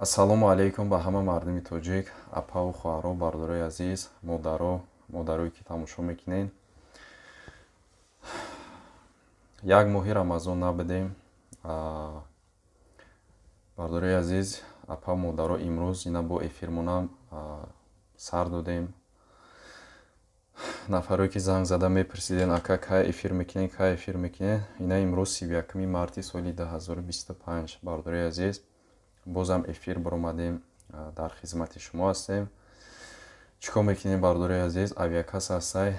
Ассалому алайкум ба ҳама мардуми тоҷик, апаву хоҳаро, бародарои азиз, модаро, модарое ки тамошо мекунед. Як моҳи Рамазон набудем. Бародарои азиз, апа, модаро, имрӯз ина бо эфирмонам сар додем. Нафарое ки занг зада мепурсиден, ака, кай эфир мекунед, кай эфир мекунед, ина имрӯз 31 марти соли 2025, бародарои азиз, бозам эфир баромадем, дар хизмати шумо ҳастем. Чӣ кор мекунем, бародарои азиз? Авиакасса ҳастай,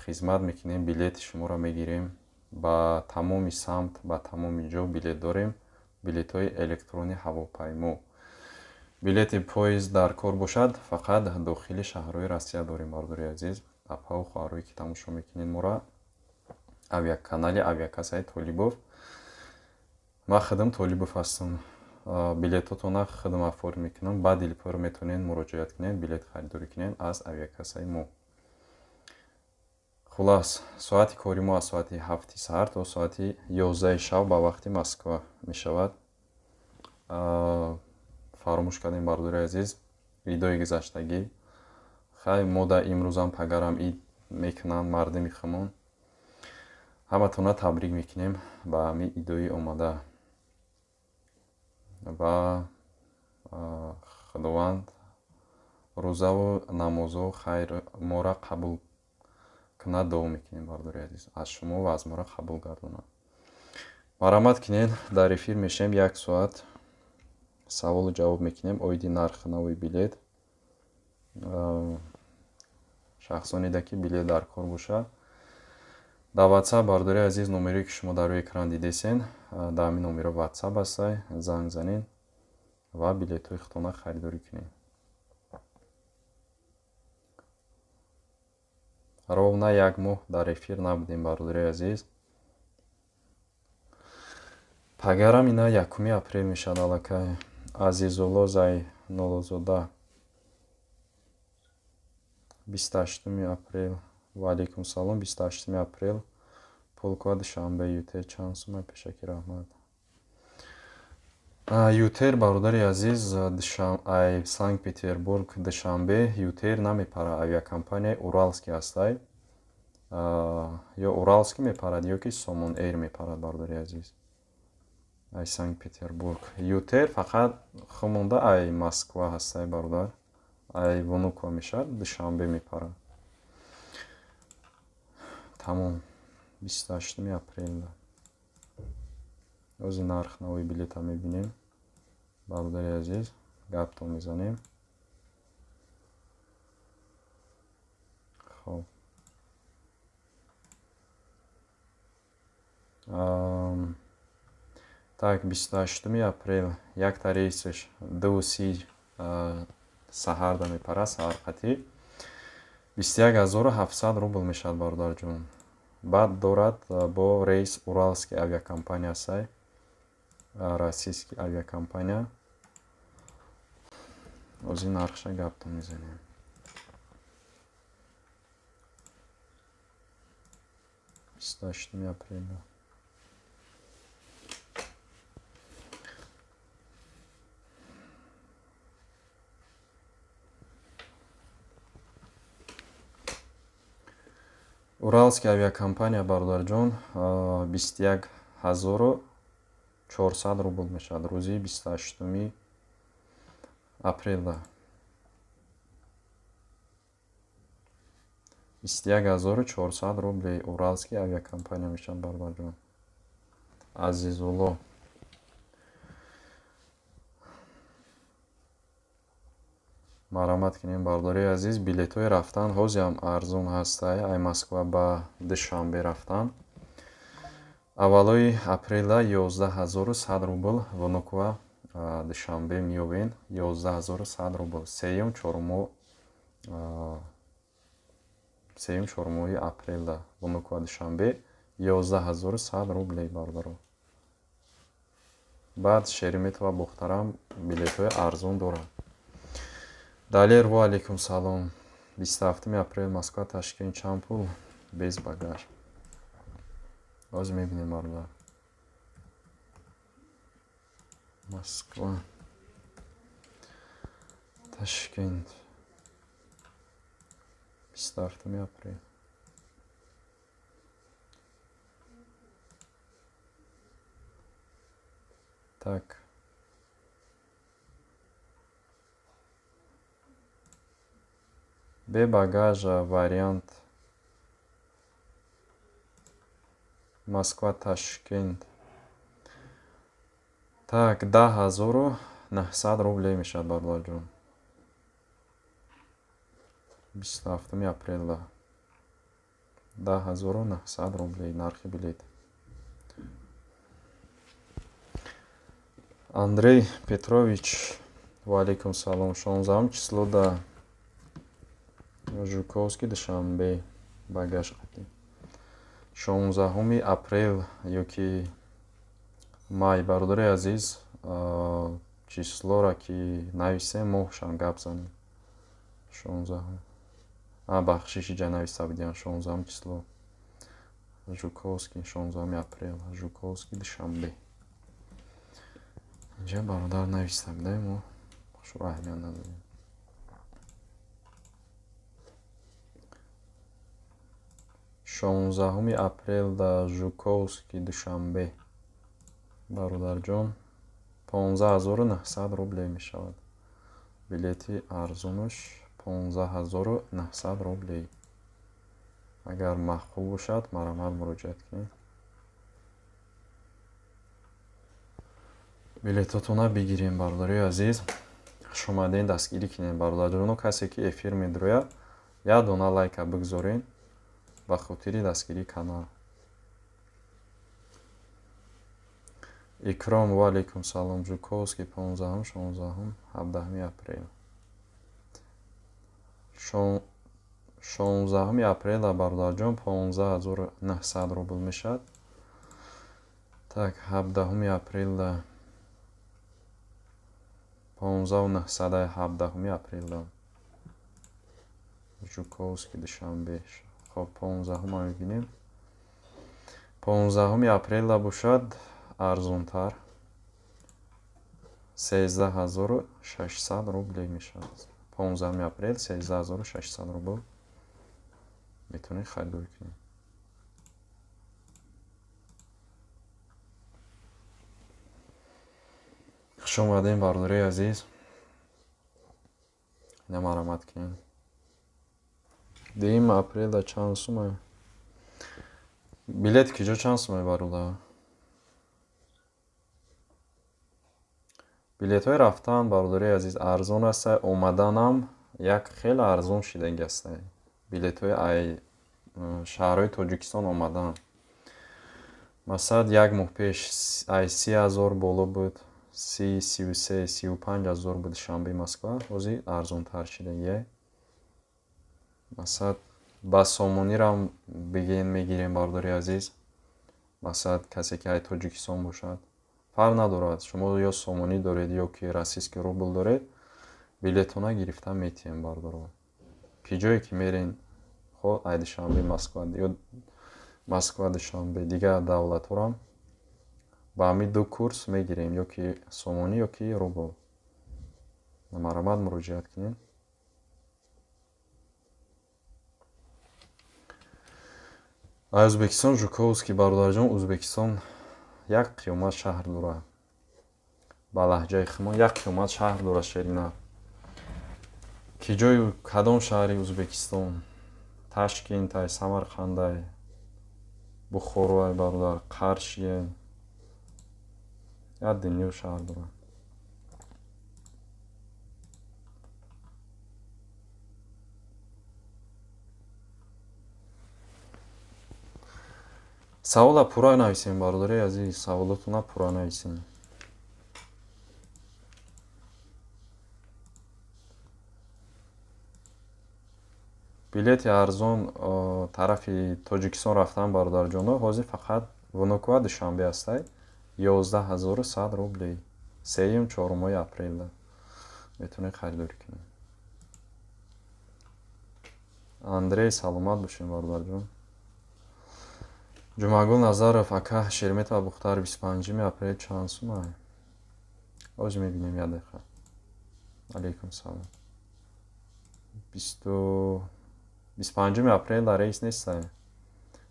хизмат мекунем, билети шуморо мегирем. Ба тамоми самт, ба тамоми ҷо билет дорем, билетҳои электронии ҳавопаймо. Билети поезд дар кор бошад, фақат дохили шаҳрҳои Россия дорем, бародарои азиз, апаву хоҳарое ки тамошо мекунед моро. Авиаканали авиакассаи Толибов, ман худам Толибов ҳастам. Билетотона худам оформ мекунам, ба дилпур метавонед муроҷиат кунед, билет харидорӣ кунед аз авиакассаи мо. Хулас, соати кори мо аз соати 7-и саҳар то соати 11-и шаб ба вақти Москва мешавад. Фаромӯш кардем, бародари азиз, идои гузаштагӣ. Хай, мода имрӯзам пагарам ид мекунанд мардуми хумон. Ҳаматона табрик мекунем ба ҳамин идои омада ва Худованд рӯзаву намозу хайр моро қабул кунад, дуо мекунем, бародари азиз, аз шумо ва аз моро қабул гардонад. Марҳамат кунед, дар эфир мешавем, як соат саволу ҷавоб мекунем оиди нархи нави билет. Шахсоне ки билет дар кор бошад, дар WhatsApp, бародари азиз, номере ки шумо дар рӯи экран дидесен, дар ҳамин номеро WhatsApp ҳастай, занг занед ва билетҳои худтона харидорӣ кунед. Ровно як моҳ дар эфир набудем, бародари азиз. Пагарам ина 1 апрел мешавад аллакай. Азизулло Зайнуллозода, 28 апрел. Ва алайкум салом. 28 апрел Пулково, Душанбе, ЮТэйр чанд сума? Пешакӣ раҳмат. ЮТэйр, бародари азиз, ай Санкт Петербург Душанбе ЮТэйр намепарад, авиакомпанияи Уралский ҳастай. Ё Уралский мепарад, ё ки Сомон Эйр мепарад, бародари азиз, ай Санкт Петербург. ЮТэйр фақат хумонда ай Москва ҳастай, бародар, ай Внуково мешавад, Душанбе мепарад. Тамом, 28 апрелда. Ози нарх нави билета мебинем, бародари азиз, гаптон мезанем. Хоб, так, 28 апрел якта рейсаш 2:30 саҳарда мепарад, саҳарқатӣ 21 700 рубл мешавад, бародарҷон. Баъд дорад бо рейс Уралский авиакомпания ҳастай, российский авиакомпания. Ози нархша гаптон мезанем. 28 апреля Уралский авиакомпания, бародарҷон, 21 400 рубл мешавад рӯзи 28 апрелда. 21 400 рубли Уралский авиакомпания мешавад, бародарҷон. Азизулло, марҳамат кунем, бародари азиз. Билетҳои рафтан ҳозиам арзон ҳастай. Ай Москва ба Душанбе рафтан аввалои апреля 11 100 рубл. Внуково, Душанбе меёбен 11 100 рубл сеюм, чоруммо, сеюм, чорумои апрелда Внуково, Душанбе 11 100 рублей, бародаро. Баъд Шереметьево, Бохтарам билетҳои арзон дорад. Далер, ва алайкум салом. 27 апрел Москва, Ташкент чанд пул без багаж? Ҳозир мебинем, бародар. Москва. Ташкент, 27 апрел. Так, бе багажа вариант Москва Ташкент. Так, 10 900 рублей мешавад, бародарҷон. 27 апрела 10 900 рублей нархи билет. Андрей Петрович, ва алейкум салом. 16 число да Жуковский, Душанбе, багаж қатӣ. 16 апрел ёки май, бародари азиз, числоро ки нависем, моҳшам гап занем. 16-ум, бахшиш, иҷа нависта будиам 16 число Жуковский, 16 апрел, Жуковский, Душанбе. Инҷа бародар нависта будаем, мо шуро аҳамият надодем. 16 апрел дар Жуковский, Душанбе, бародарҷон, 15 900 рублей мешавад. Билети арзонаш 15 900 рублей. Агар маъқул бошад, марҳамат, муроҷиат кунед, билетотона бигирем. Бародарои азиз, хушомадед, дастгирӣ кунед, бародарҷоно. Касе ки эфир медрояд, як дона лайка бигзоред ба хотири дастгирии канал. Икром, ва алейкум салом. Жуковский, 15-ум, 16-ум, 17 апрел. 16 апрела, бародарҷон, 15 900 рубл мешавад. Так, 17 апрелда 15 900, 17 апрелда Жуковский, Душанбе. Хоб, 15-ума мебинем. 15 апрелда бошад, арзонтар, 13 600 рублей мешавад. 15 апрел 13 600 рубл метавонед харидорӣ кунед. Хуш омадем, бародарои азиз, ина марҳамат кунед. 2 апрелда чанд сума билет? Киҷо чанд сума, бародар? Билетҳои рафтан, бародарои азиз, арзон аст, омаданам як хеле арзон шидаги аст. Билетҳои ай шаҳрҳои Тоҷикистон омадан, масалан, як моҳ пеш ай 30 000 боло буд, 30, 33, 35 000 буд Душанбе Москва, ҳозир арзонтар шидагия. Масалан, ба сомонирам бигем, мегирем, бародари азиз. Масалан, касе ки ай Тоҷикистон бошад, фарқ надорад, шумо ё сомонӣ доред, ё ки российский рубл доред, билетона гирифта метиҳем, бародаро. Ки ҷое ки мерен, хо ай Душанбе Москва ё Москва Душанбе, дигар давлатҳорам ба ҳамин ду курс мегирем, ё ки сомонӣ, ё ки рубл. Марҳамат, муроҷиат кунед. Ай Ӯзбекистон Жуковский, бародарҷон, Ӯзбекистон як қиёмат шаҳр дорад. Ба лаҳҷаи химон, як қиёмат шаҳр дорад, шерина. Ки ҷои, кадом шаҳри Ӯзбекистон? Ташкентай, Самарқандай, Бухороай, бародар, Қаршие? Як дунё шаҳр дорад. Савола пурра нависем, бародари азиз, саволотона пурра нависем. Билети арзон тарафи Тоҷикистон рафтан, бародарҷоно, ҳозир фақат Внуково, Душанбе ҳастай, 11 100 рублей. 3-юм, 4-умои апрелда метавонед харидорӣ кунед. Андрей, саломат бошед, бародарҷон. Ҷумъагул Назаров: ака, Шереметьево Бухтар 25 апрел чанд сумай? Ҳозир мебинем, як дақиқа. Алейкум салом. 25 апрела рейс нестай.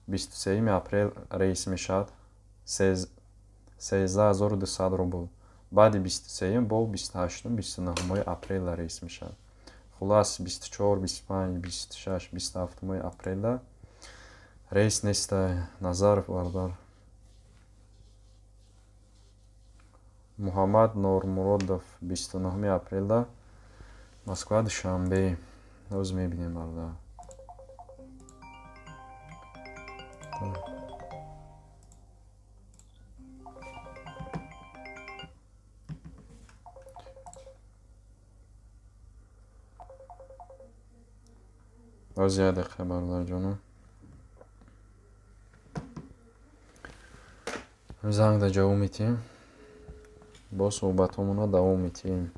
23 апрел рейс мешавад, 13 200 рубл. Баъди 23-м бо 28-ум, 29-уми апрела рейс мешавад. Хулас, 24, 25, 26, 27-уми апрела рейс нестай. Назаров бародар. Муҳаммад Нормуродов, 29 апрела Москва Душанбе. Ҳоз мебинем, бародар. Боз як дақиқа, бародарҷонам. Зангда ҷавоб медиҳем. Боз суҳбатҳомонро давом медиҳем.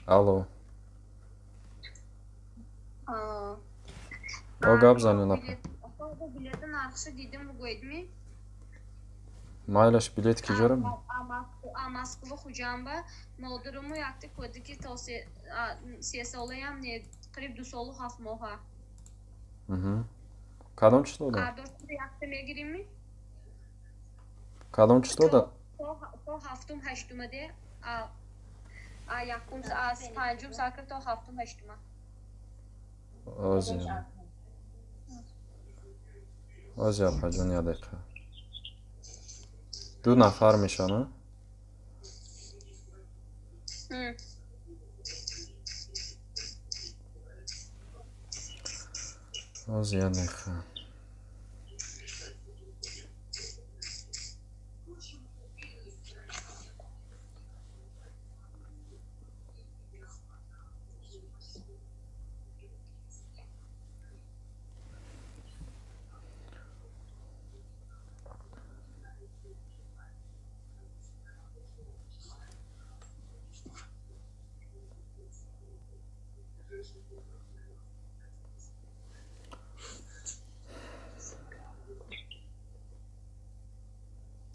Алло. Алло. О, гап занед, апа. Билети нархша дидим, бугӯедми? Майлаш, билет ки ҷора? А Москва Хуҷанба модаруму якта кӯдаки то 3 солаям не, қариб 2 солу 7 моҳа. Кадом числода? Якта мегиримми? Кадом числода? То ҳафтум ҳаштума де, якум, аз панҷум сар кард то ҳафтум ҳаштума. Ози. Ози, апаҷон, як дақиқа. Ду нафар мешаванд? М. Ози, як дақиқа.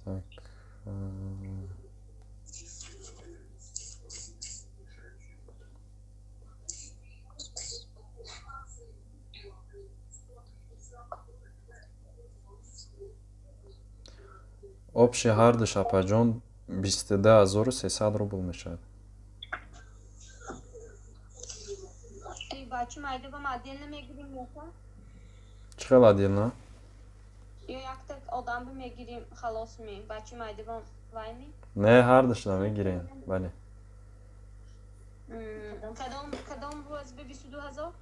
Так. Общий ҳардуш, апаҷон, 22 300 рубл мешавад. Бачи майда ба отдельно мегирим ёка? Чӣ хел отдельно? Ё якта одам ба мегирим, халос ми? Бачи майда ба вайми? Не, ҳардушна мегирем, бале. Кадом рӯз ба 22 000?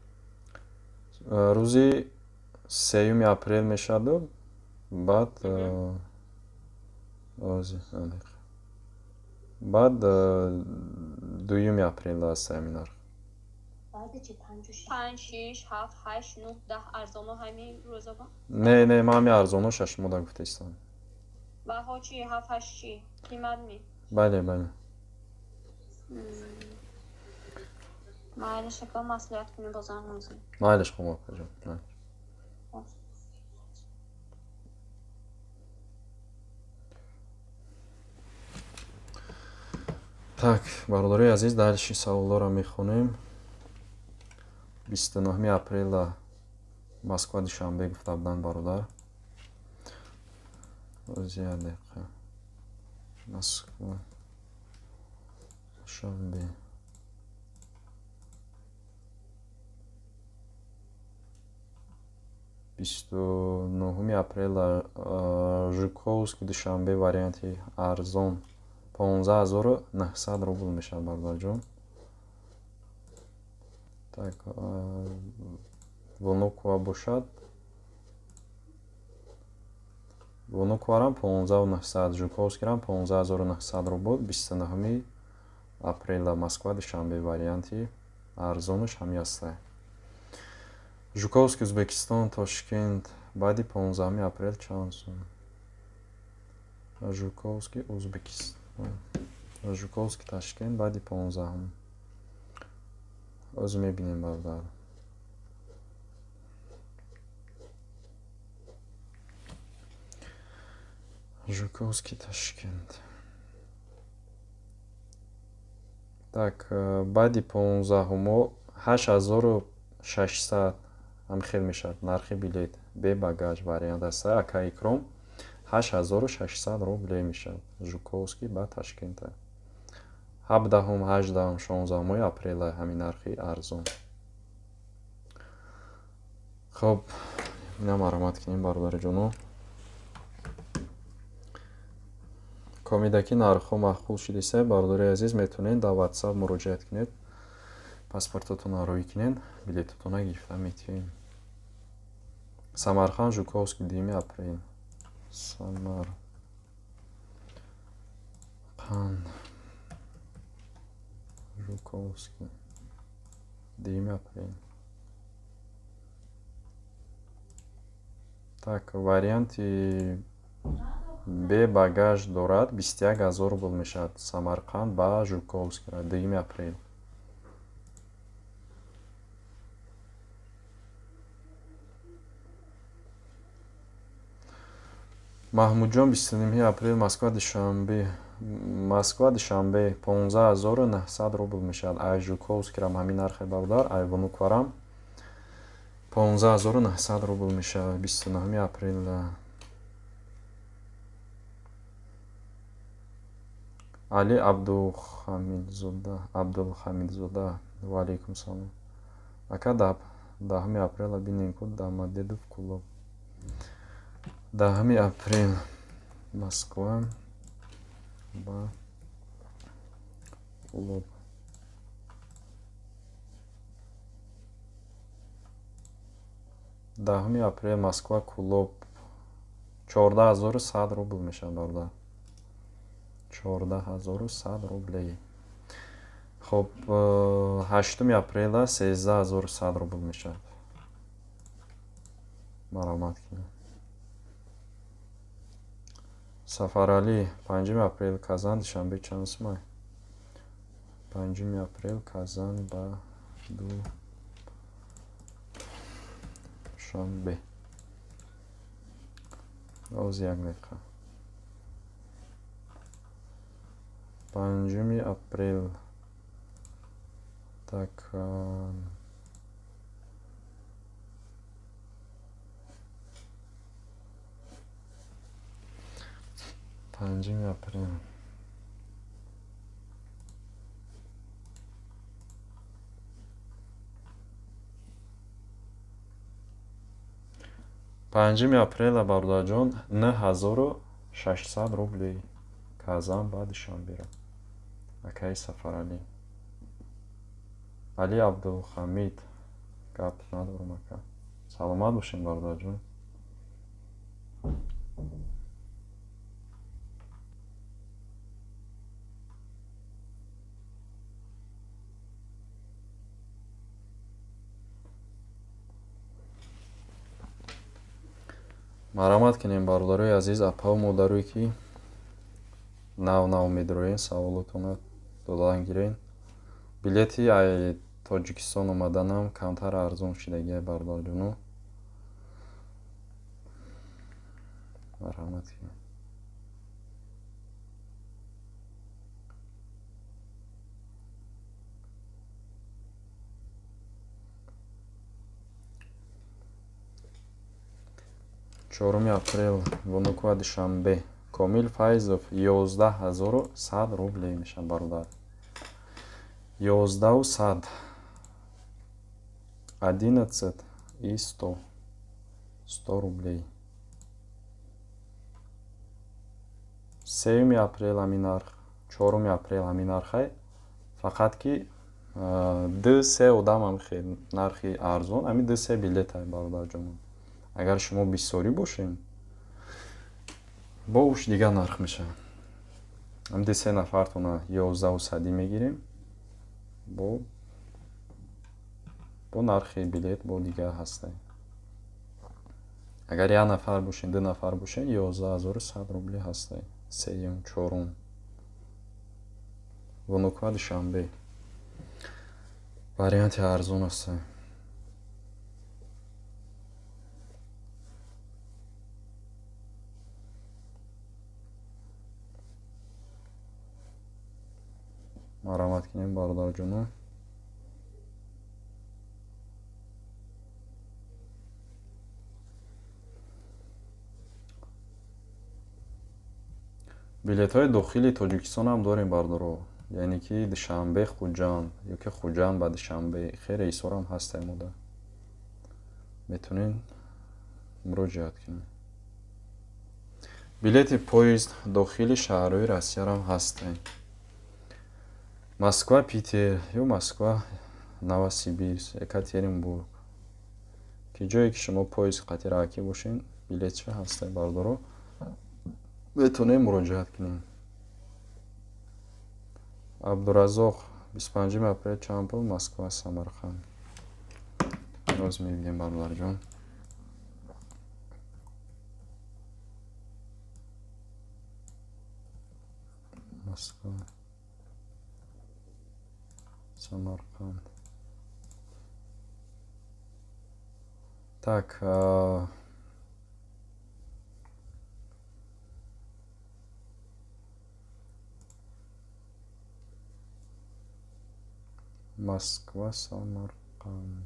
Рӯзи 3 апрел мешаваду баъд ози, як дақиқа. Баъд 2 апрел аст ҳамин нарх. Панҷ, шиш, ҳафт, ҳашт, нӯҳ, 10 арзоно ҳамин рӯзо ба? Не, ман ҳамин арзоноша шумода гуфтаистам. Баҳо чи, ҳафт, ҳашт чи? Қимат ми? Бале. Майлаш, ака, маслиҳат кунем, бозанг мезанем. Майлаш, хуб, апаҷон. Майлаш. Так, бародарои азиз, дальше саволҳоро мехонем. 29 апрела Москва Душанбе гуфта буданд бародар. Ози, як дақиқа. Москва Душанбе. 29 апрела Жуковский Душанбе варианти арзон 15 900 рубл мешавад, бародарҷон. Так, Внуково бошад, Внуковорам 15 900, Жуковскийрам 15 900 рубл. 29 апрела Москва Душанбе варианти арзонаш ҳамин аста. Жуковский Ӯзбекистон Тошкент баъди 15 апрел чанд сум? Жуковский Ӯзбекистон, Жуковский Ташкент баъди 15-ум ҳозир мебинем, бародар. Жуковский, Ташкент. Так, баъди 15-умо 8600 ҳам хел мешавад нархи билет. Бе багаж вариант аст. Ака Икром 8600 рубле мешавад. Жуковский ба Ташкента. 17-ум, 18-ум, 16-уми апрела ҳамин нархи арзон. Хоб, ина марҳамат кунем, бародари. Комидаки нархҳо маъқул шудиса, бародари азиз, метавонед дар WhatsApp муроҷиат кунед, паспортотонро рӯй кунед, билетотонро гирифта метиҳем. Самарқанд, Жуковский, 2 апрел. Самарқанд, Жуковский, 2 апрел. Так, варианти бе багаж дорад, 21 000 рубл мешавад. Самарқанд ба Жуковский, 2 апрел. Маҳмудҷон, 29 апрел, Москва, Душанбе. Москва, Душанбе 15 900 рубл мешавад. Ай Жуковскирам ҳамин нархе, бародар, ай Внукварам 15 900 рубл мешавад 29 апрел. Али Абдулхамидзода, Абдулхамидзода, ва алейкум салом. Ака, 10 апрела бинем ку Домодедово, Кӯлоб. 10 апрел Москва ба Кӯлоб. 10 апрел Москва, Кӯлоб 14 100 рубл мешавад, бародар. 14 100 рублей. Хоб, 8 апрела 13 100 рубл мешавад. Марҳамат кунед. Сафаралӣ, 5 апрел, Казан, Душанбе чанд сумай? 5 апрел Казан ба Душанбе. Оз як дақиқа. 5 апрел. Так, 5 апрел. 5 апрела, бародарҷон, 9600 рубли Казан ба Душанбера. Акаи Сафаралӣ. Али Абдулхамид, гап надорам, ака. Саломат бошем, бародарҷон. Марҳамат кунем, бародарои азиз, апаву модарое ки нав нав медроен, саволотонро додан гирен. Билети ай Тоҷикистон омаданам камтар арзон шудагиай, бародарҷоно. Марҳамат кунем. 4 апрел Внуково, Душанбе. Комил Файзов 11 100 рублей мешавад, бародар. 11 100. 11 100. 100 рублей. 3 апрел ҳамин нарх, 4 апрел ҳамин нархай. Фақат ки ду се одам ҳам хел нархи арзон, ҳамин ду се билетай, бародарҷонон. Агар шумо бисёрӣ бошем, бо уш дигар нарх мешавад. Ҳамин ду се нафартона 11 100 мегирем, бо нархи билет бо дигар ҳастай. Агар як нафар бошем, ду нафар бошем, 11 100 рубли ҳастай. Сеюм, чорум. Внуково, Душанбе. Варианти арзон ҳастай. Марҳамат кунем, бародарҷоно. Билетҳои дохили Тоҷикистон ҳам дорем, бародаро, яъне ки Душанбе Хуҷанд ёки Хуҷанд ба Душанбе, хеле рейсҳоам ҳастем мода, метавонед муроҷиат кунед. Билети поезд дохили шаҳрҳои Россиярам ҳастем: Москва Питер ё Москва Новосибирск, Екатеринбург, ки ҷое ки шумо поезд қатъи раҳакӣ бошед, билетша ҳастем, бародаро, метавонем муроҷиат кунем. Абдураззоқ, 25 апрел чанд пул Москва Самарқанд? Роз мебинем, бародарҷон. Москва Самарқанд. Так, Москва Самарқанд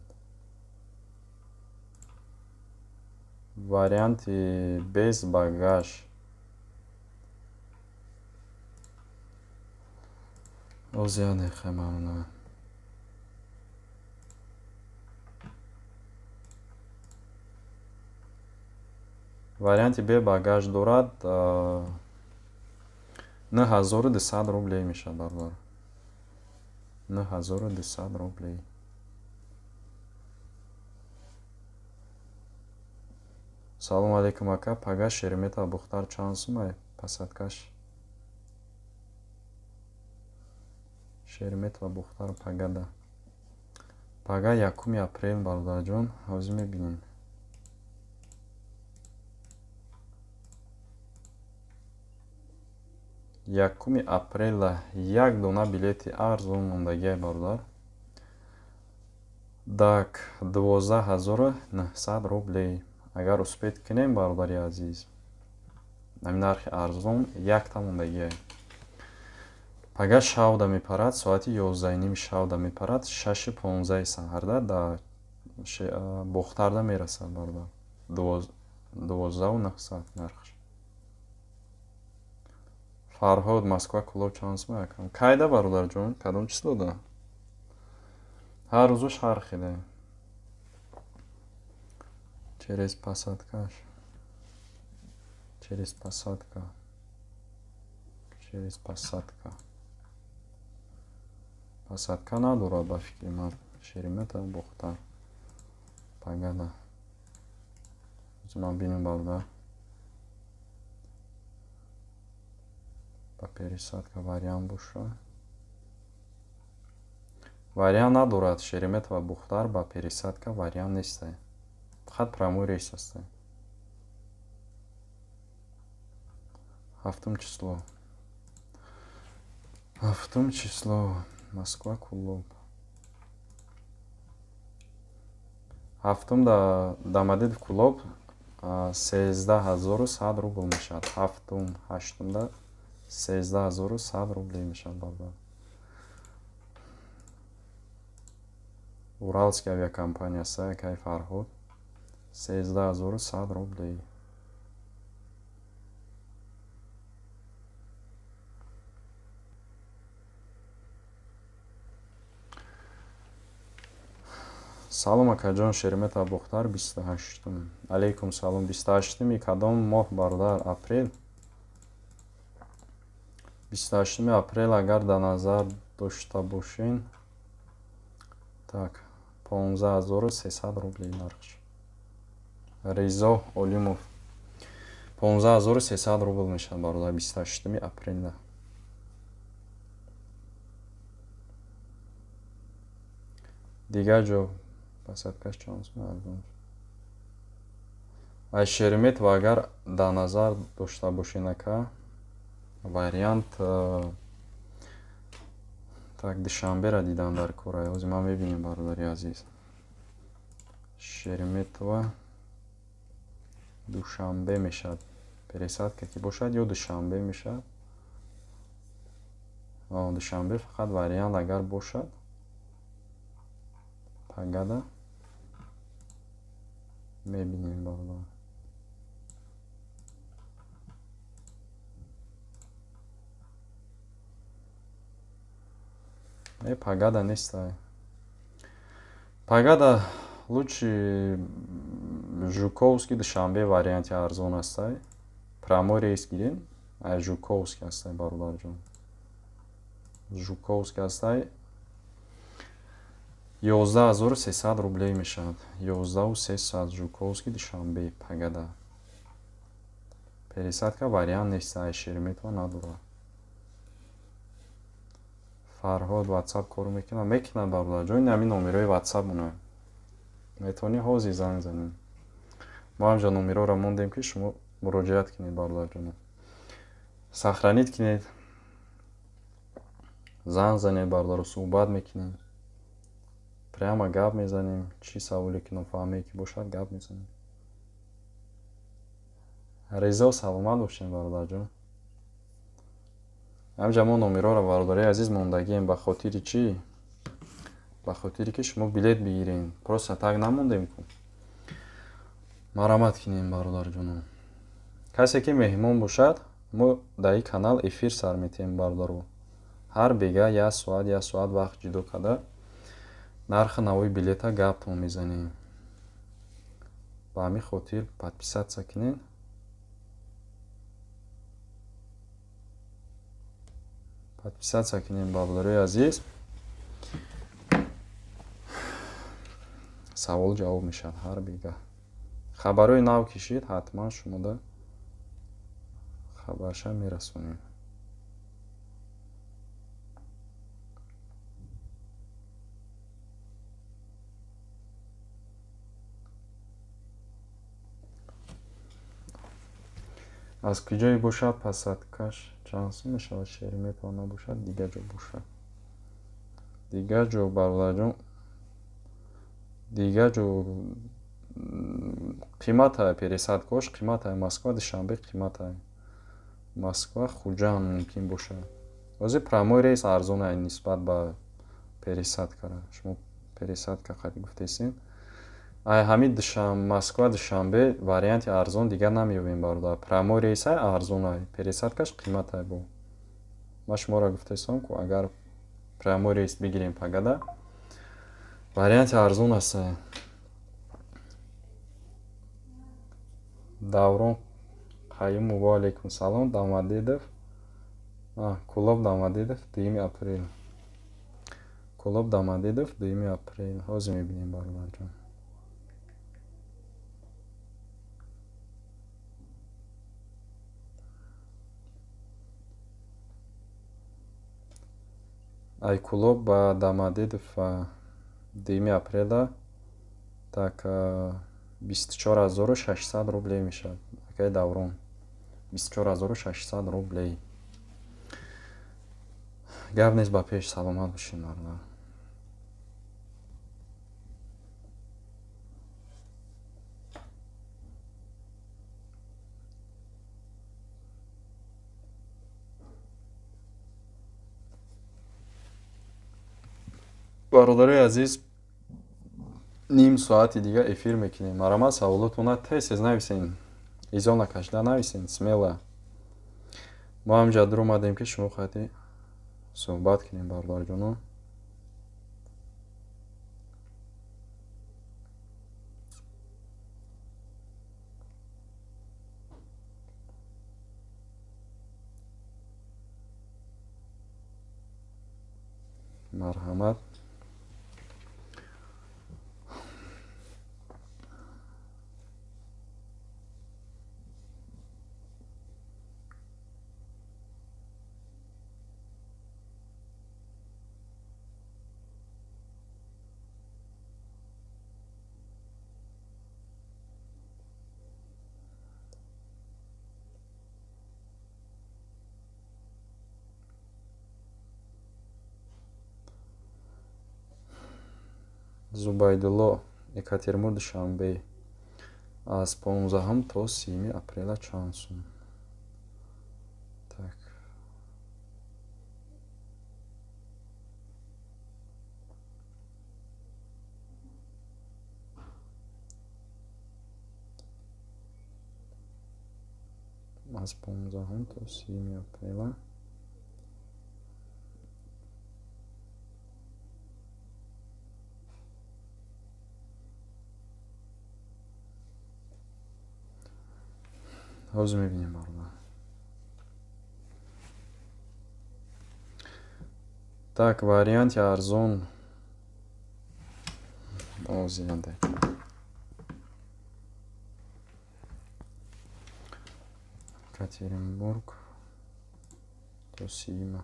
варианти без багаж боз як дақиқа, мамнун. Варианти бе багаж дорад, 9200 рублей мешавад, бародар, 9200 рублей. Салому алейкум, ака, пага Шереметьево Бохтар чанд сумай посадкаш? Шереметьево Бохтар пагада, пага 1 апрел, бародарҷон, ҳозир мебинем. 1 апрела як дона билети арзон мондагиай, бародар, дак 12 900 рублей. Агар успеть кунем, бародари азиз, ҳамин нархи арзон якта мондагиай. Пага шавда мепарад, соати 11:30 шавда мепарад, 6:15 саҳарда да Бохтарда мерасад, бародар. 12 900 нархш. Фарҳод, Москва Кӯлоб чанд сум якам? Кайда, бародарҷон, кадом числода? Ҳар рӯзош ҳар хеле. Через посадкаш, через посадка, через посадка, посадка надорад, ба фикри ман. Шереметьево Бохтар пагада ман бинем, бародар, ба пересадка вариант боша. Вариант надорад. Шереметьево Бохтар ба пересадка вариант нестай, фақат прямой рейс ҳастай. 7 число, 7 число Москва Кӯлоб, 7 да Домодедово Кӯлоб 13 100 рубл мешавад. 7, 8-да 13 100 рублей мешавад, бародар. Уральский авиакомпания сакай Фарҳод, 13 100 рублей. Салом, акаҷон, Шереметьево Бохтар 28-ум? Алейкум салом. 28-уми кадом моҳ, бародар? Апрел. 28 апрел агар дар назар дошта бошен, так, 15 300 рублей нархш. Ризо Олимов, 15 300 рубл мешавад, бародар, 28 апрелда. Дигар ҷо посадкаш чанд сум арзон? Аз Шереметьево агар дар назар дошта бошен, ака, вариант, так, Душанбера дидан дар кора. Ҳозир ман мебинем, бародари азиз. Шереметьево Душанбе мешавад, пересадка ки бошад, ё Душанбе мешавад. Душанбе фақат вариант агар бошад, пагада мебинем, бародар. Пагада нестай. Пагада лучше Жуковский Душанбе варианти арзон астай. Прямой рейс гирем, ай Жуковский астай, бародарҷон. Жуковский астай, 11 300 рублей мешавад. 11 300, Жуковский Душанбе пагада. Пересадка вариант нест, ай Шереметьево надорад. Фарҳод ватсап кор мекунад? Мекунад, бародарҷон. Ин ҳамин номерои ватсап мона. Метавонӣ ҳозир занг занем. Мо ҳамҷа номероро мондем, ки шумо муроҷиат кунед, бародарҷонам. Сохранить кунед. Занг занед, бародаро, суҳбат мекунем. Прямо гап мезанем. Чӣ саволе ки нофаҳмие ки бошад, гап мезанем. Резо, саломат бошем, бародарҷон. Ҳамҷа мо номероро, бародарои азиз, мондагием ба хотири чӣ? Ба хотире ки шумо билет бигирем. Просто так намондем ку. Марҳамат кунем, бародарҷонон. Касе ки меҳмон бошад, мо дар ин канал эфир сар метиҳем, бародаро. Ҳар бега як соат, як соат вақт ҷудо карда, нархи навои билета гаптон мезанем. Ба ҳамин хотир подписаться кунед. Подписаться кунем, бародарои азиз. Савол ҷавоб мешавад ҳар бега. Хабарҳои нав кишид, ҳатман шумода хабарша мерасонем. Аз куҷое бошад, посадкаш чанд сум мешавад? Шереметьево набошад, дигар ҷо бошад. Дигар ҷо, бародарҷон, дигар ҷо қиматае, пересадкаош қиматае. Москва Душанбе қиматае. Москва Хуҷанд мумкин бошад. Ҳозир прямой рейс арзонае нисбат ба пересадкара. Шумо пересадка қати гуфтесин. Ай ҳамин Москва Душанбе варианти арзон дигар намеёбем, бародар. Прямой рейсай арзонай, пересадкаш қиматай бо. Ман шуморо гуфтесам ку, агар прямой рейс бигирем пагада, варианти арзон аст. Даврон Қаюмов, ва алайкум салом. Домодедово, Кӯлоб Домодедово, 2 апрел. Кӯлоб Домодедово, 2 апрел. Ҳозир мебинем, бародарҷон. Ай Кӯлоб ба Домодедово 2 апреля так 24 600 рублей мешавад. Акаи Даврон, 24 600 рублей. Гап нест, ба пеш, саломат бошед, бародар. Бародарои азиз, ним соати дига эфир мекунем. Марҳамат, саволотона тез тез нависен, изо накашида нависен, смело. Мо ҳамҷа дур омадем, ки шумо қати суҳбат кунем, бародарҷонон. Марҳамат. Зубайдулло, Екатеринбург Душанбе аз 15 то 30 апреля чанд сум? Так. Аз 15 то 30 апрела. Ҳозир мебинем, бародар. Так, варианти арзон озиянде. Екатеринбург то сима.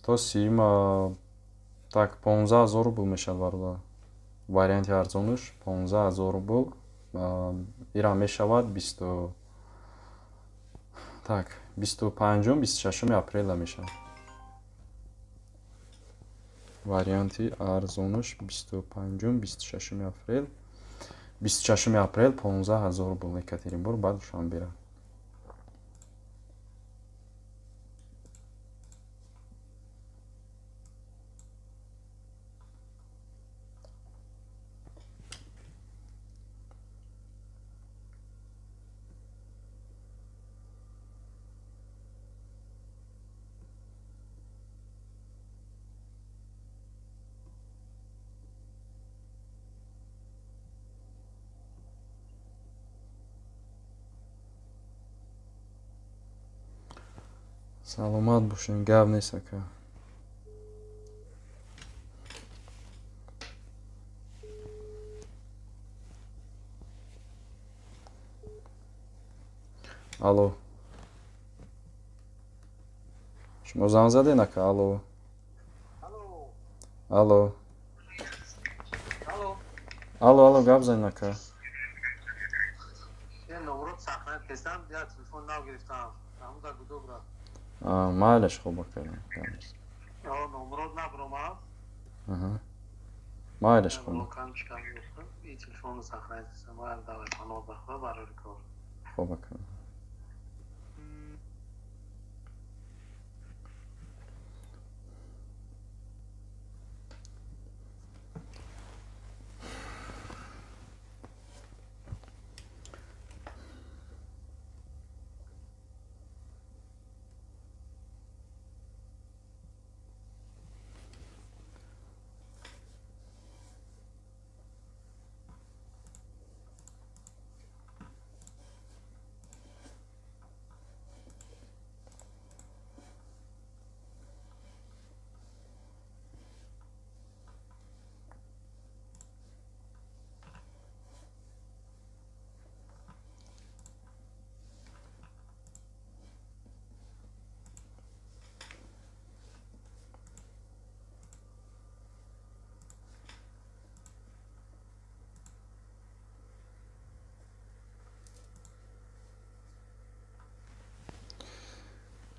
То сима, так, 15 000 рубл мешавад, бародар. Варианти арзонаш 15 000 рубл. Ира мешавад бисту, так, 25-ум, 26-уми апреля мешавад. Варианти арзонаш 25-ум, 26-уми апрел. 26-уми апрел 15 000 рубл Екатеринбург ба Душанбера. Саломат бошем, гап нест, ака. Алло, шумо занг заден, ака? Алло, алло, алло, алло, гап занед, ака. Номрот сахна кесам, я телефон нав гирифтам. Ҳамуда гудок рафт. Майлаш, хуб, ака. Номрот набромад. Майлаш, хуб. И телефону сахна кесам, давай паноҳ ба Худо, барори кор. Хуб, ака.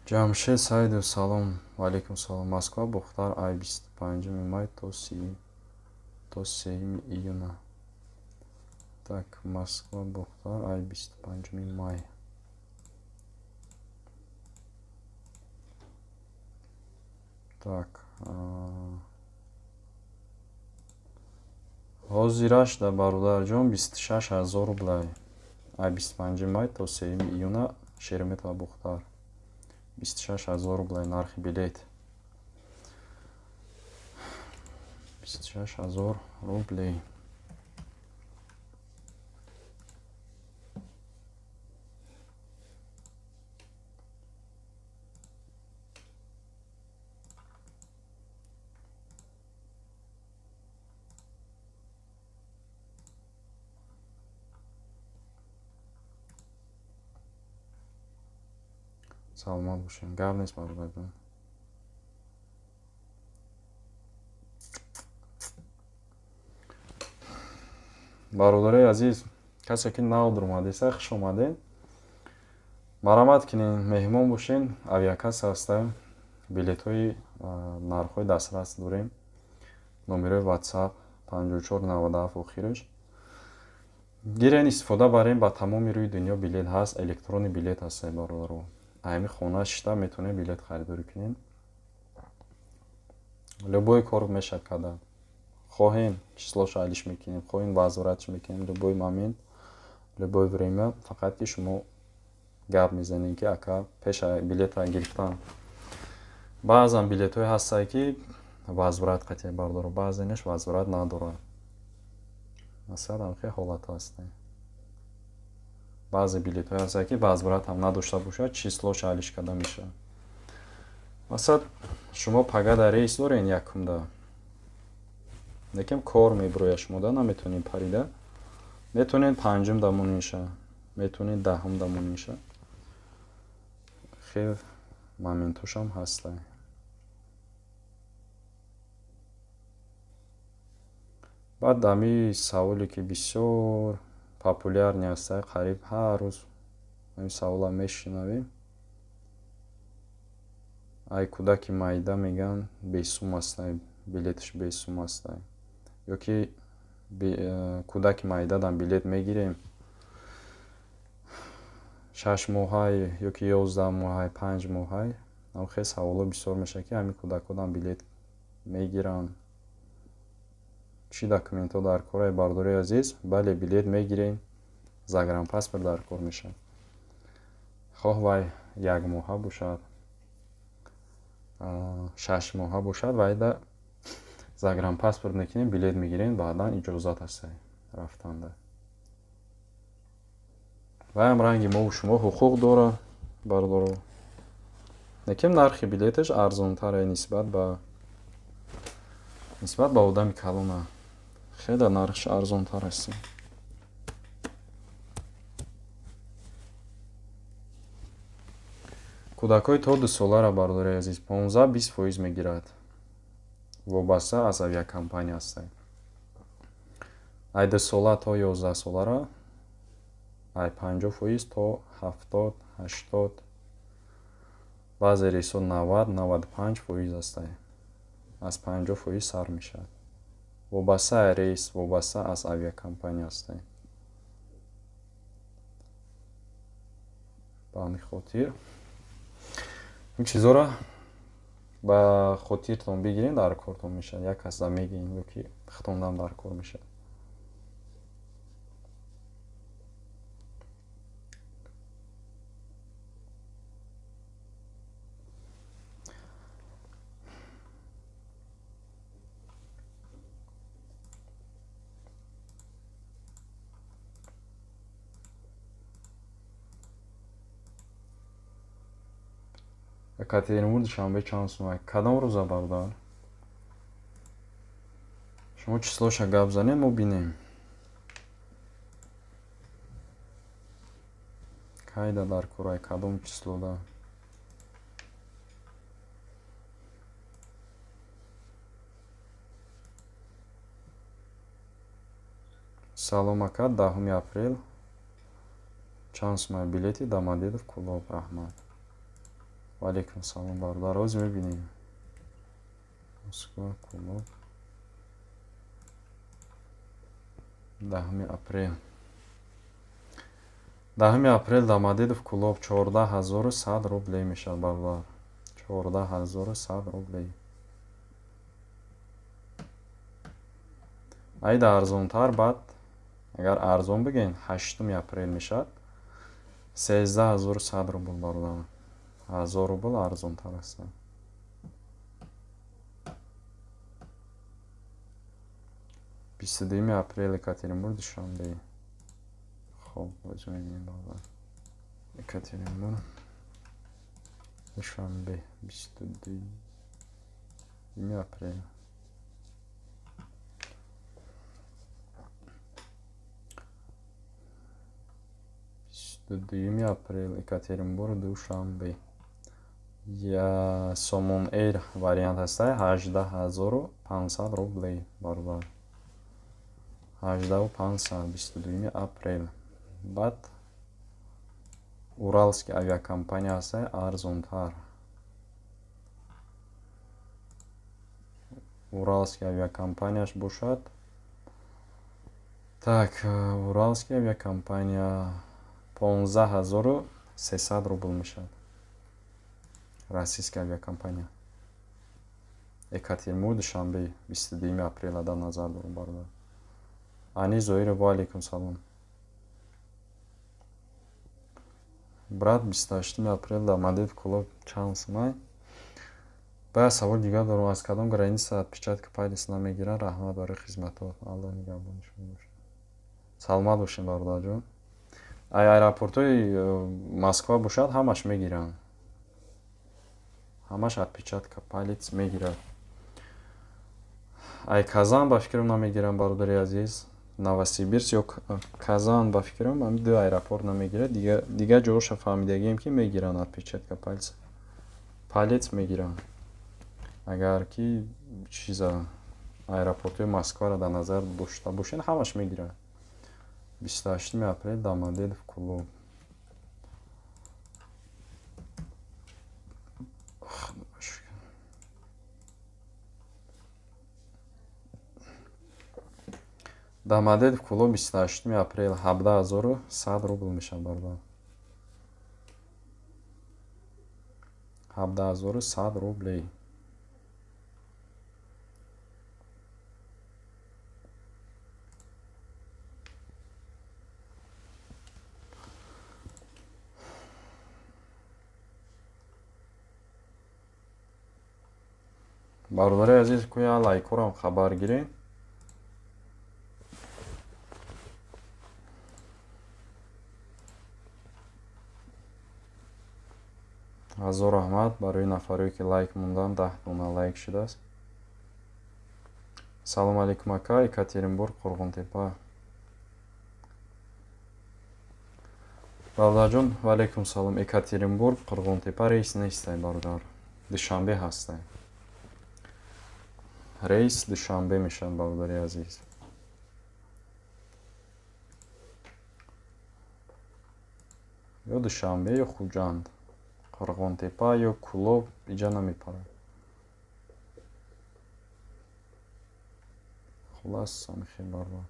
Ҷамшед Саидов, салом. Ваалайкум салом. Москва Бохтар ай 25-уми май то 3-юми июна. Так, Москва Бохтар ай 25-уми май. Так, ҳозираш да, бародарҷон, 26 000 рублай. Ай 25-уми май то 3-юми июна Шереметьево Бохтар. 26 000 рублай нархи билет. 26 000 рублей. Саломат бошем, гап нест, бародарҷон. Бародарои азиз, касе ки нав дуромадеса, хуш омадед, марҳамат кунед, меҳмон бошед. Авиакасса ҳаста, билетҳои нархҳои дастрас дорем. Номерои WhatsApp 5497 охираш. Гирен, истифода барем. Ба тамоми рӯи дунё билет ҳаст, электронный билет ҳаст, бародаро. Ҳами хона шита метавонем билет харидорӣ кунем. Любой кор мешавад карда. Хоҳем, числоша алиш мекунем, хоҳем, возвратш мекунем, любой момент, любое время. Фақат ки шумо гап мезанем, ки ака, пеша билета гирифтан. Баъзан билетҳое ҳастанд, ки возврат қатъия, бардоро, баъзенаш возврат надорад. Масалан, хеле ҳолатҳо ҳастанд. Баъзе билетҳое ҳастанд, ки возврат ҳам надошта бошад, числоша алиш карда мешавад. Масалан, шумо пага дар рейс дорен якумда, лекин кор мебирояд, шумода наметавонед парида. Метавонед панҷумда монеша, метавонед 10-умда монеша. Хеле моментҳошам ҳастанд. Баъд ҳами саволе, ки бисёр популярный ҳастад, қариб ҳар рӯз ҳамин саволро мешунавем. Ай кӯдаки майда мегӯянд, бесум ҳастай, билеташ бесум ҳастай. Ё ки кӯдаки майдадам билет мегирем, 6 моҳай ё ки 11 моҳай, 5 моҳай. Хеле саволҳо бисёр мешавад, ки ҳамин кӯдакҳодам билет мегиранд, чӣ документҳо дар кор? Бардори азиз, бале, билет мегирем, загранпаспорт дар кор мешавад. Хоҳ вай 1 моҳа бошад, 6 моҳа бошад, вайда загранпаспорт мекунем, билет мегирем, баъдан иҷозат ҳастай рафтанда. Вайам ранги мову шумо ҳуқуқ дорад, бардоро, лекин нархи билеташ арзонтаре нисбат ба одами калона, хеле нархш арзонтар аст. Кӯдакҳои то 2 солара, бардори азиз, 15-20% мегирад, вобаста аз авиакомпания ҳастанд. Ай 2 сола то 11 солара ай 50% то 70, 80, баъзе рейсҳо 90, 95% ҳастанд. Аз 50% сар мешавад, вобаста аз рейс, вобаста аз авиакомпания ҳастанд. Ба ҳамин хотир ин чизҳоро ба хотиртон бигиред, дар кортон мешавад. Як касда мегиред ё ки худтонам дар кор мешавад. Екатеринбург, Душанбе чанд сум? Кадом рӯза, бародар? Шумо числоша гап занед, мо бинем, кайда дар корай, кадом числода. Салом, ака, 10 апрел чанд сумай билети Домодедово Кӯлоб? Раҳмат. Ваалейкум салом, бародар, ҳозир мебинем. Москва, Кӯлоб, 10 апрел. 10 апрел Домодедово Кӯлоб 14 100 рублей мешавад, бародар, 14 100 рублей. Айда арзонтар, баъд агар арзон бигӯем, 8 апрел мешавад, 13 100 рубл, бародар, 1000 рубл арзонтар ҳастанд. 22 апрел Екатеринбург, Душанбе. Хоб, боз мебинем, бародар. Екатеринбург, Душанбе, 22 апрел. 22 апрел Екатеринбург, Душанбе. Я Сомон Эйр вариант ҳастай, 18 500 рублей, бародар, 18 500, 22 апрел. Баъд Уралский авиакомпания ҳастай, арзонтар. Уралский авиакомпанияш бошад. Так, Уральская авиакомпания 15 300 рубл мешавад. Российская авиакомпания. Екатеринбург, Душанбе, 22 апреля дар назар дорам, бародар. Ани Зоиров, ва алейкум салом. Брат, 28 апрел дар Домодедово Кӯлоб чанд сумай? Баъд саволи дигар дорам: аз кадом граница отпечатки палец намегиранд? Раҳмат барои хизматҳо, Аллоҳ нигаҳбони шумо бошад. Саломат бошем, бародарҷон. Ай аэропортҳои Москва бошад, ҳамаш мегиранд, ҳамаш отпечатка палец мегирад. Ай Казан, ба фикрам, намегиранд, бародари азиз. Новосибирск ё Казан, ба фикрам, ҳами ду аэропорт намегирад. Дигар ҷоҳоша фаҳмидагием, ки мегиранд, отпечатка палец мегиранд. Агар ки чиза аэропортҳои Москваро дар назар дошта бошед, ҳамаш мегирад. 28 апрел Домодедово, Кӯлоб. Домодедово, Кӯлоб, 28 апрел 17 100 рубл мешавад, бародар. 17 100 рублей. Бародари азиз, кӯя лайкҳорам хабар гиред. Ҳазор раҳмат барои нафарое, ки лайк монданд, 10 дона лайк шудааст. Салому алейкум, ака. Екатеринбург, Қурғонтепа. Бародарҷон, ва алейкум салом. Екатеринбург, Қурғонтепа рейс нестай, бародар. Душанбе ҳастай. Рейс Душанбе мешавад, бародари азиз. Ё Душанбе, ё Хуҷанд. Қурғонтепа ё Кӯлоб иҷа намепарад. Хулас, ҳамихел, бародар.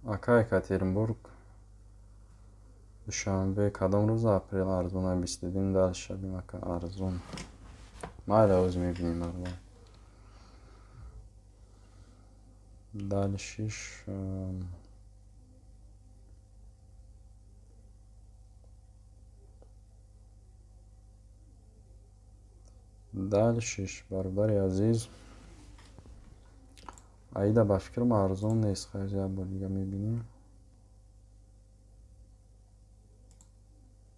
Ака, Екатеринбург, Душанбе кадом рӯзи апрел арзон? 22 дальше бин, ака, арзон. Майли, ҳозир мебинем, бародар. Дальше дальше, бародари азиз, Аида, ба фикрам, арзон нест. Хайр, як бор дига мебинем.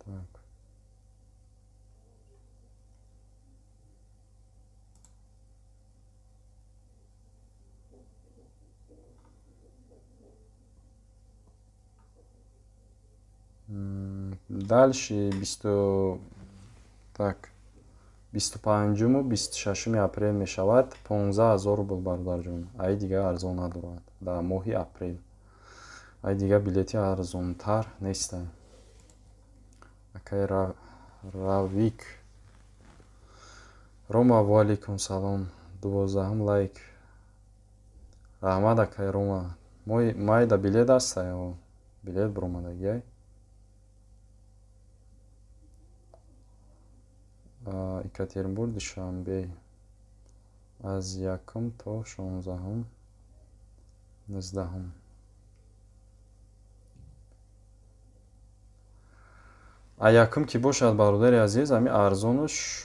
Так. Дальше бисту, так, 25-уму 26-уми апрел мешавад 15 000 рубл, бародарҷон. Ай дигар арзон надорад дар моҳи апрел. Ай дигар билети арзонтар нестанд. Акай Равик Рома, ва алейкум салом. 12-ум лайк. Раҳмат, акай Рома. Майда билет ҳастай? Билет баромадагиай. Екатеринбург, Душанбе аз 1 то 16-ум, 19-ум. А якум ки бошад, бародари азиз, ҳами арзонуш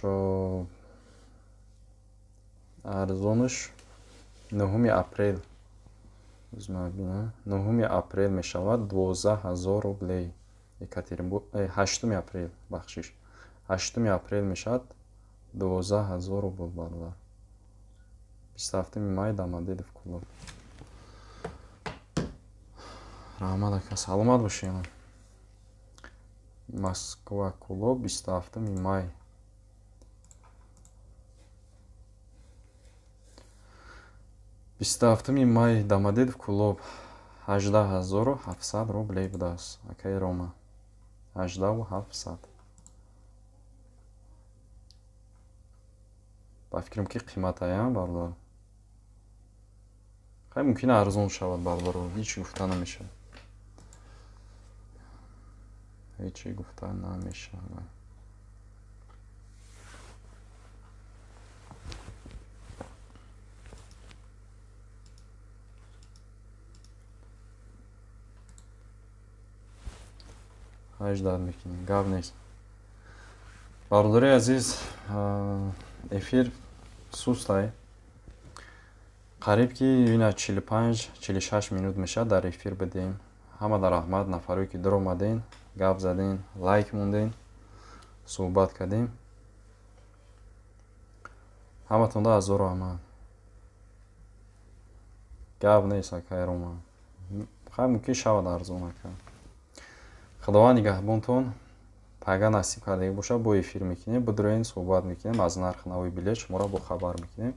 9 апрел. 9 апрел мешавад 12 000 рублей. Екатеринбург, 8 апрел, бахшиш. 8 апрел мешавад 12 000 рубл, бародар. 27 май, Домодедово, Кӯлоб. Раҳмат, ака, саломат бошед. Москва, Кӯлоб, 27 май. 27 май, Домодедово, Кӯлоб, 18 700 рублей будааст, акаи Рома. 18 700. Ба фикрам, ки қиматаям, бародар. Хай, мумкин арзон шавад, бародаро, ҳеҷ гуфта намешавад. Ҳеҷ гуфта намешавад. Ҳаждаҳ мекунем, гап нест. Бародари азиз, эфир сустай. Қариб ки ина 45, 46 минут мешавад дар эфир бидем. Ҳамада раҳмат, нафарое ки дуромаден, гап заден, лайк монден, суҳбат кардем. Ҳаматонда ҳазор раҳмат. Гап нест, акай Рома. Хай, мумкин шавад арзон, ака. Худованд нигаҳбонтон. Пага насиб кардагӣ бошад, бо эфир мекунем, бидуроен, суҳбат мекунем, аз нархи нави билет шуморо бохабар мекунем.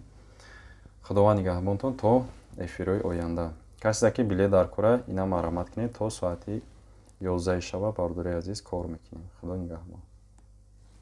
Худованд нигаҳбонтон то эфирҳои оянда. Касе ки билет дар кора, ина марҳамат кунед, то соати 11 шаба, бародари азиз, кор мекунем. Худо нигаҳбон.